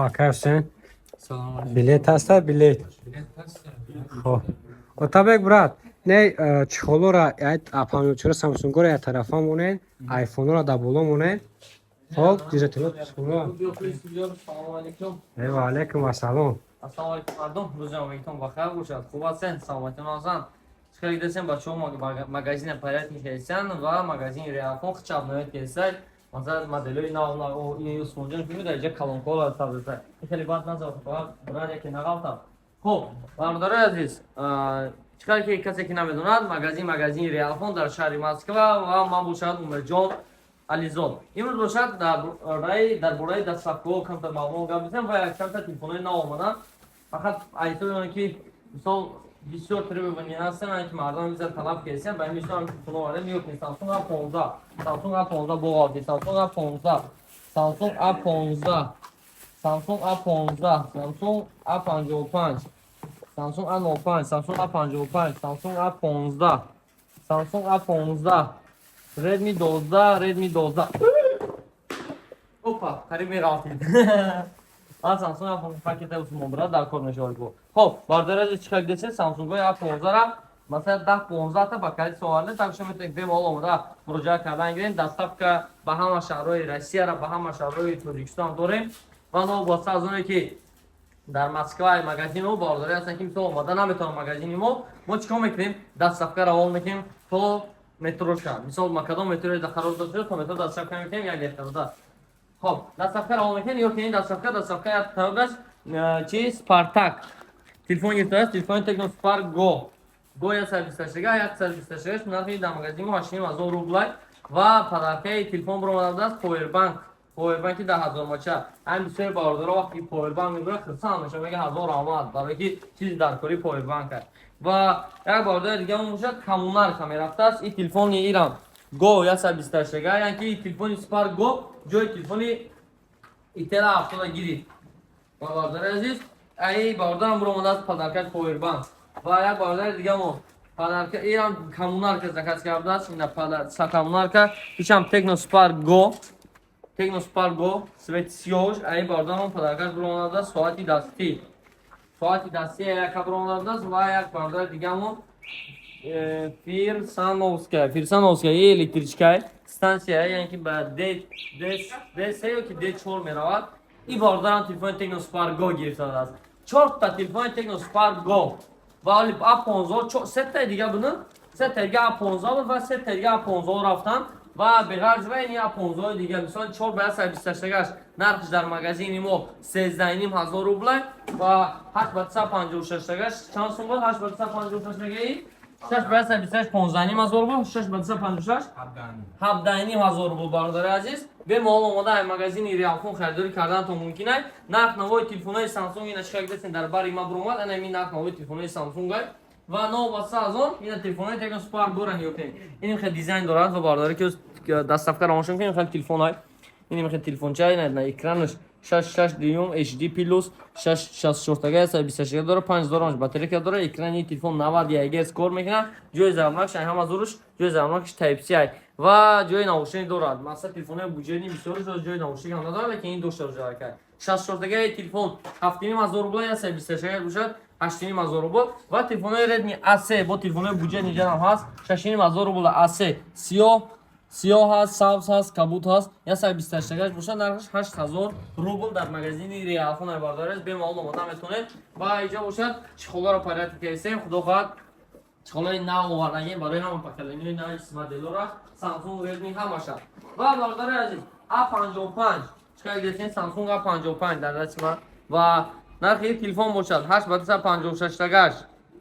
Ака Ҳусейн. Салом алейкум. Билет ҳаста, билет. Билет ҳаст. Хоб. Отабек, брат, не, чехолора А54 Самсунгора як тарафа монед, айфонора дар боло монед. Хоб, дижателот чехолора. Салом алейкум. Ва алейкум ассалом. Ассалому алейкум, мардум. Рӯзи омадагитон бахайр бошад. Хуб ҳастен, саломатон ҳастанд. Чӣ дидесен, бачаҳо, магазина порядки кардесен ва магазини Реалфон хича обновить кардесен. Масалан, моделҳои нав нав, ин Усмонҷон ки дар иҷа колонкаҳо сабзеса. Хеле бад назар, фақат брат яке нағалтам. Хуб, бародарои азиз, чӣ қадр ки касе ки намедонад, магазин магазини Реалфон дар шаҳри Москва ва ман бошад Умерҷон Ализод. Имрӯз бошад дар бораи доставкаҳо камтар маълумот гап мезанем ва якчандта телефонҳои нав омаданд. Фақат айсои оне ки мисол бисёр требования ҳастанд, ки мардам бисёр талаб карданд, ба ин мисол ҳам телефонҳо овардем. Нигоҳ кунед: Samsung A15, Samsung A15 боғалти, Samsung A15, Samsung A15, Samsung A15, Samsung A55, Samsung A05, Samsung A55, Samsung A15, Samsung A15, Redmi 12, Redmi 12. Опа, қариб меғалтид. А Samsung A15 пакета Усмон брат дар кор мешавад бо. Хоб, бародари азиз, чӣ хел дидед, Samsung-ҳои A15 ра масалан 10 15 та ба количество овардем, так шумо метавонед бемалол омода муроҷиат кардан гиред. Доставка ба ҳама шаҳрҳои Россияра, ба ҳама шаҳрҳои Тоҷикистон дорем. Ва новобаста аз оне ки дар Москва магазини мо, бародари ҳастанд, ки мисол омада наметавонанд магазини мо, мо чӣ кор мекунем? Доставка равон мекунем то метроша. Мисол, ма кадом метрои да қарор дошта, то метро доставка мекунем, як дақиқа. Хоб, доставка равон мекунем. Ё ки ин доставка як тарафаш чи Спартак телефон гирифтааст, телефони Tecno Spark Go 128, 128 нархи дар магазини мо 8500 рублай ва подаркаи телефон баромадааст, повербанк. Повербанки 10 000 мача. Ҳамин бисёри бародаро вақте повербанк мебурад, хурсанд мешавад, мега: «Ҳазор раҳмат», барои ки чизи даркории повербанк аст. Ва як бародари дигамо бошад, коммуналка мерафтааст. И телефони ирам Go 128, яъне ки телефони Spark Go ҷои телефони Итела 70 гирифт. Ва бародари азиз, ай бародарам буромадааст, подаркаш повербанк. Ва як бародари дигамо подарка ирам коммуналка заказ кардааст, ина коммуналка, ичам Tecno Spark Go, Tecno Spark Go цвет сиёҳ. Ай бародарам подаркаш буромадааст соати дастӣ, соати дастӣ яка буромадааст. Ва як бародари дигамо Фирсановская, Фирсановская и электричка станция, яъне ки ба D D D3 ё ки D4 меравад. И бародарам телефони Tecno Spark Go гирифтааст. Чорта телефони Tecno Spark Go ва оли A15, сетаи дига буданд, сетаи дига A15 буд ва сетаи дига A15 рафтанд. Ва беғарз ва ини A15 дига, мисол, 4 ба 128 нархш дар магазини мо 13,5 ҳазор рублай ва 8 ба 256 чанд сум буд? 8 ба 256 гаи 6 ба 128 15,5 ҳазор буд, 6 ба 256 17,5 ҳазор рубл. Бародари азиз, бемалол омода ай магазини Реалфон харидорӣ карданатон мумкин ай. Нарх навои телефонҳои Samsung ина чӣ десен, дар бари ма буромад, ана ин нарх навои телефонҳои Samsung ай. Ва новобаста аз он, ина телефонҳои Tecno Spark Go-ра нигоҳ кунед. Ин хел дизайн дорад ва бародаре ки доставка равоншон кунед, хел телефон ай. Ин хел телефонча, ина на экранаш 6,6 HD плюс, 664 128 дора, 5000 батарейка дора, экрани телефон 90 Гц кор мекунад, ҷои зарбнакш ай ҳама зуруш, ҷои зарбнакш Type C ай ва ҷои наушник дорад. Масалан, телефонҳои буҷетни бисёрш ҷои наушник ҳам надорад, лекин ин дошта бошад. 64 телефон 7,5 ҳазор рубл, 128 бошад 8,5 ҳазор рубл. Ва телефонҳои Redmi A3 бо телефонҳои буҷетни ҷанам ҳаст, 6,5 ҳазор рубл. A3 сиёҳ, сиёҳ ҳаст, сабз ҳаст, кабуд ҳаст, 128 бошад, нархаш 8000 рубл дар магазини Реалфон. Бародарез, бемалол омода метавонед. Ва иҷа бошад, чехоларо порядок кардем. Худо хоҳад, чехолаи нав овардагем барои ҳама поколенияи нави моделора, Samsung, Redmi, ҳамаша. Ва бародари азиз, A55 чикар дидем, Samsung A55 дар дасти ман ва нархи телефон бошад 8 ба 256 тагаш,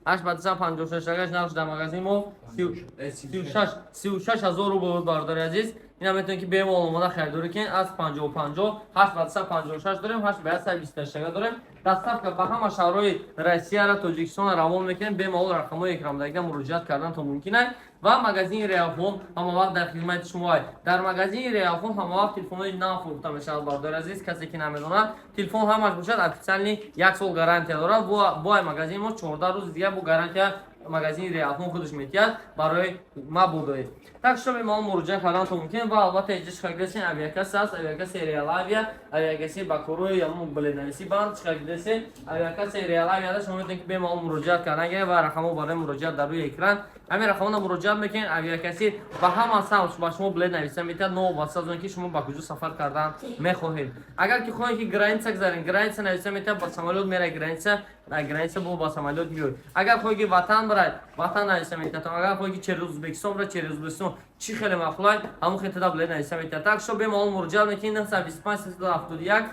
8 ба 256 тагаш нархш дар магазини мо 36 36 ҳазор рубл буд. Бародари азиз, ина метавонед ки бемалол омода харидорӣ кунед. Аз 50 50 8 ба 256 дорем, 8 ба 128 тага дорем. Доставка ба ҳама шаҳрҳои Россияра, Тоҷикистонро равон мекунем. Бемалол рақамҳои экрандагида муроҷиат кардан то мумкин аст. Ва магазини Реалфон ҳама вақт дар хизмати шумо ай. Дар магазини Реалфон ҳама вақт телефонҳои нав фурӯхта мешавад. Бародари азиз, касе ки намедонад, телефон ҳамаш бошад, официальный як сол гарантия дорад. Бо ай магазини мо 14 рӯзи дигар бо гарантия. Магазини Реалфон худаш метиҳад барои мабодои. Так что бемалол муроҷиат карданатон мумкин. Ва албатта, инҷа чӣ гидесен, авиакасса аст, авиакассаи Реалавия, авиакассаи ба корҳои ҳамон билетнависӣ банд. Чӣ гидесен, авиакассаи Реалавияда шумо метавонед, ки бемалол муроҷиат кардан гиред ва рақамҳо барои муроҷиат дар рӯи экран. Ҳамин рақамҳоро муроҷиат мекунед, авиакассир ба ҳама самт ба шумо билет нависа метиҳад, новобаста аз он ки шумо ба куҷо сафар кардан мехоҳед. Агар ки хоҳед, ки граница гузаред, граница нависа метиҳад, ба самолёт меравед граница, дар граница бо ба самолёт меоед. Агар хоҳед, ки ватан барад, ватан нависа метиҳад. Агар хоҳед, ки через Узбекистон барад, через Узбекистон. Чӣ хеле маъқулай, ҳамон хел тада билет нависа метиҳад. Так что бемалол муроҷиат мекунед: 925 371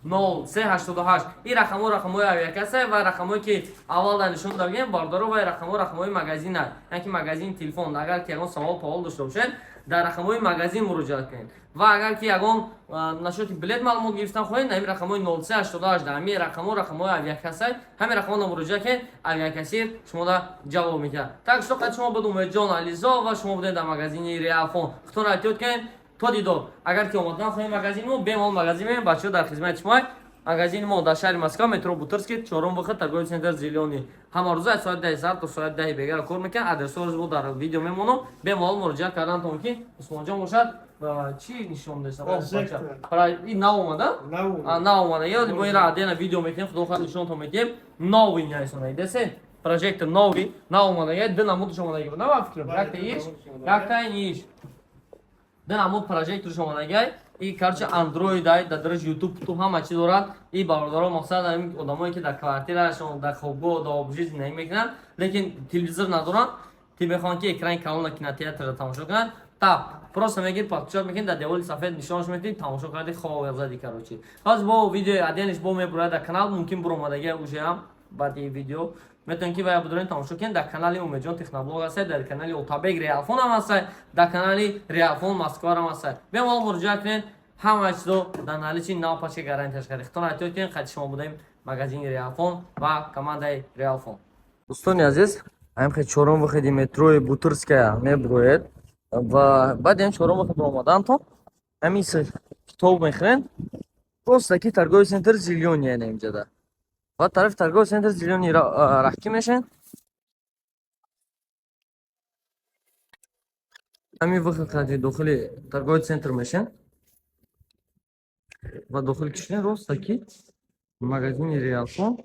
0388. Ин рақамҳо рақамҳои авиакасса ва рақамҳое, ки аввал дар нишон додем, бардоро, ва рақамҳо рақамҳои магазина, яъне ки магазини телефон. Агар ки ягон савол павол дошта бошед, дар рақамҳои магазин муроҷиат кунед. Ва агар ки ягон насчёти билет маълумот гирифтан хоҳед, ҳамин рақамҳои 0388, ҳамин рақамҳо рақамҳои авиакасса, ҳамин рақамҳоро муроҷиат кунед, авиакассир шумода ҷавоб медиҳад. Так что қад шумо буд Умедҷон Ализо ва шумо будед дар магазини Реалфон. Худтонро эҳтиёт кунед. То дидор. Агар ки омадан хоҳем магазини мо, бемалол магазин меем, бачаҳо дар хизмати шумо. Магазини мо дар шаҳри Москва, метро Бутырский, чорум выход, торговый центр «Зелёный». Ҳама рӯза аз соати 10 сар то соати 10 бегара кор мекунад. Адресҳоро бо дар видео мемонам, бемалол муроҷиат карданатон ки. Усмонҷон бошад, чӣ нишон дошта? Ин нав омада, нав омада. Ё бо ира отдельно видео мекунем, худо хоҳад, нишонтон медиҳем. Новый наисона десе, прожектор новый, нав омада. Ду намудаш омадаги буд, на фикрам, якта иш, якта ин иш. Ду намуд прожекторш омадагай. И, короче, Андроид ай, дар дараш Ютуб ту ҳама чи дорад. И бародаро, мақсад, ҳамин одамое, ки дар квартирашон, дар хобгоҳ, дар обжи зиндагӣ мекунанд, лекин телевизор надоранд, ти мехоҳанд, ки экрани калона кинотеатрро тамошо кунанд, та просто мегир, подключать мекунед, дар девори сафед нишонаш метиҳед, тамошо карди, хоб зади. Короче, ҳозир бо видеои отдельныйш бо мебурад дар канал, мумкин буромадаги уже ҳам. Баъди видео метавонед, ки вая будорен, тамошо кунед. Дар канали Умедҷон Техноблог ҳастед, дар канали Отабек Реалфон ҳам ҳастед, дар канали Реалфон Москварам ҳастед. Бемалол муроҷиат кунед, ҳама чизо дар наличии, нав, пачка, гарантияш карди. Хитон эҳтиёт кунед. Қайди шумо будем магазини Реалфон ва командаи Реалфон. Дӯстони азиз, ҳамин хел чорум выходи метрои Бутырская мебуроед ва баъди ҳам чорум выход омадантон, ҳамин китоб мехӯред, просто ки торговый центр «Зелёный», яъне инҷода ва тарафи торговый центр «Зелёный» раҳкӣ мешавед. Ҳамин выход қади дохили торговый центр мешавед ва дохил кишиден, роста ки магазини Реалфон.